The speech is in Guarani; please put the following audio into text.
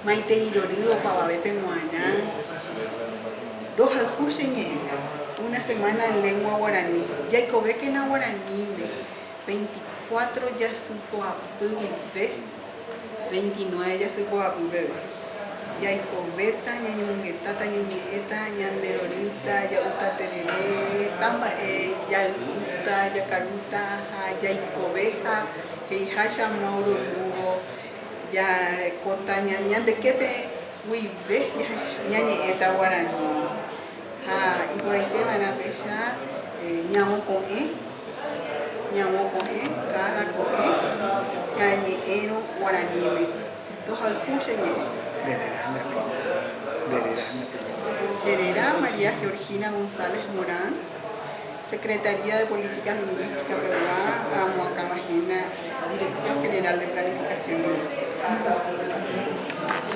Maitei rory opavavépe g̃uarã. Rohayhu che ñe'ẽ. Una semana en lengua guarani. Jaikovékena guaraníme. 24 jasypoapy guive 29 jasypoapy peve. Jaikovéta, ñañemongetáta, ñañe'ẽta, ñanderorýta, ja'úta terere, heta mba'e jay'úta, jakarúta ha jaikove ha he'iháicha Mauro Lugo jarekóta ñandeképe guive ñañe'ẽta guarani. Ha iporãiteva'erã péicha ñamoko'ẽ, ñamoko'ẽ káda ko'ẽ ñañe'ẽrõ guaraníme. Rohayhu che ñe'ẽ. Nde réra ha nde apellido. Nde réra ha nde apellido. Che réra María Georgina González Morán, Secretaría de Políticas Lingüísticas pegua ha amoakãva hína Dirección General de Planificación Lingüística.